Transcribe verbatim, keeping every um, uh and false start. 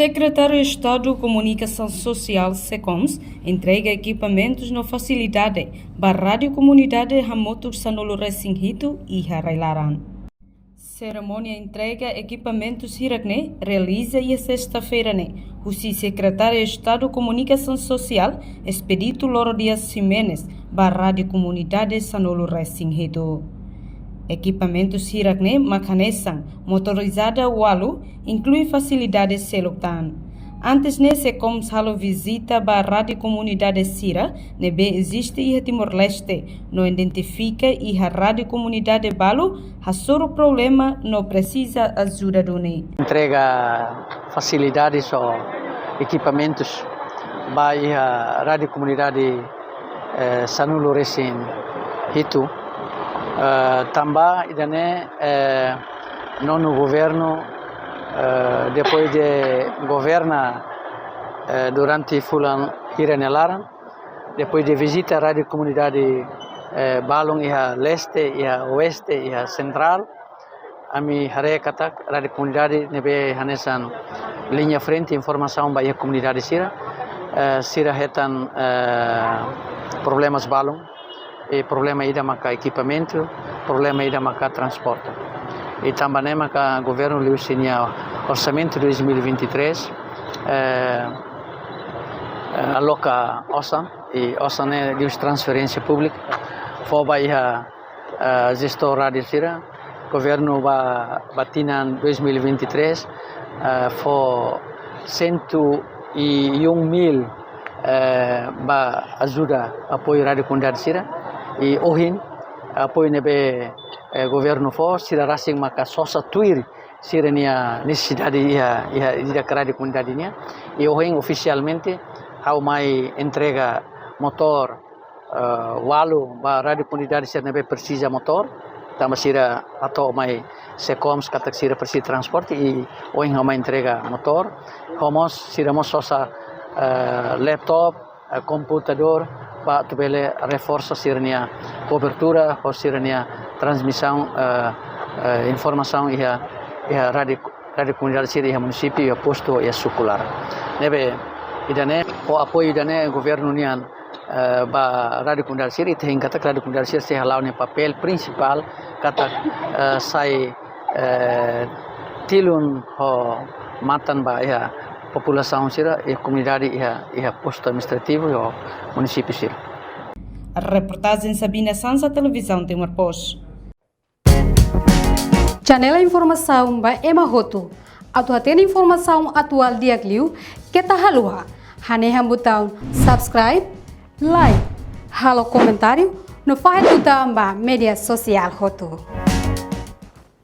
Sekretáriu Estadu Komunikasaun Sosiál, SEKOMS, entrega ekipamentus no fasilidade ba Rádiu Komunidade hamutuk sanulu-resin-hitu iha rai-laran. Serimónia entrega ekipamentus hirak-ne'e realiza iha sesta-feira ne'e, husi Sekretáriu Estadu Komunikasaun Sosiál, Expedito Loro Dias Ximenes, ba Rádiu Komunidade sanulu-resin-hitu. Ekipamentus hirak-ne'e mak hanesan motorizada ualu, inklui fasilidade seluk tan. Antes ne'e, SEKOMS halo vizita ba rádiu komunidade sira ne'ebé eziste iha Timor-Leste, no identifika iha rádiu komunidade balu hasoru problema no presiza ajuda duni. Entrega fasilidades ou ekipamentus ba iha rádiu komunidade, eh, sanulu-resin-hitu. Eh, tanba ida-ne'e, eh, nonu governu, eh, depois de governa, eh, durante fulan hira nia laran, depois de vizita rádiu komunidade, eh, balun iha leste, iha oeste, iha sentrál, ami haree katak rádiu komunidade ne'ebé hanesan liña frente informasaun ba iha komunidade sira, eh, sira hetan, eh, problemas balun, i problema ida maka ekipamentu, problema ida maka transporte. I tanba ne'e maka governu liuhusi nia orsamentu dois mil e vinte e três, eh, eh, aloka osan, i osan ne'e liuhusi transferénsia públika, fó ba iha, eh, jestór rádiu sira, governu ba, ba tinan dois mil e vinte e três, eh, fó cento e um mil, eh, ba ajuda apoiu rádiu komunidade sira, i ohin apoiu ne'ebé, eh, governu fó, sira rasik maka sosa tuir sira-nia nesesidade iha, iha, iha rádiu komunidade nian. I ohin ofisialmente ha'u mai entrega motór, eh, ualu ba rádiu komunidade sira ne'ebé presiza motór, tanba sira hato'o mai SEKOMS katak sira presiza transporte, i ohin ha'u mai entrega motór. Ho mós sira mós sosa, eh, laptop, eh, komputadór, ba atu bele reforsa sira-nia kobertura, ho sira-nia transmisaun, eh, eh, informasaun iha, iha rádiu, rádiu komunidade sira iha munisípiu, iha postu, iha suku laran. Ne'ebé ida-ne'e, ho apoiu ida-ne'e governu nian, eh, ba rádiu komunidade sira, ita hein katak rádiu komunidade sira sei hala'o nia papél prinsipál katak, eh, sai, eh, tilun ho matan ba iha populasaun sira, iha komunidade, iha, iha postu administrativu, iha munisípiu sira. Reportajen Sabina Sansa, Televizaun Timor Post. Janela informasaun ba ema hotu. Atu hatene informasaun atuál di'ak liu, keta haluha hanehan butaun subscribe, like, halo komentáriu, no fahe tutan ba média sosiál hotu.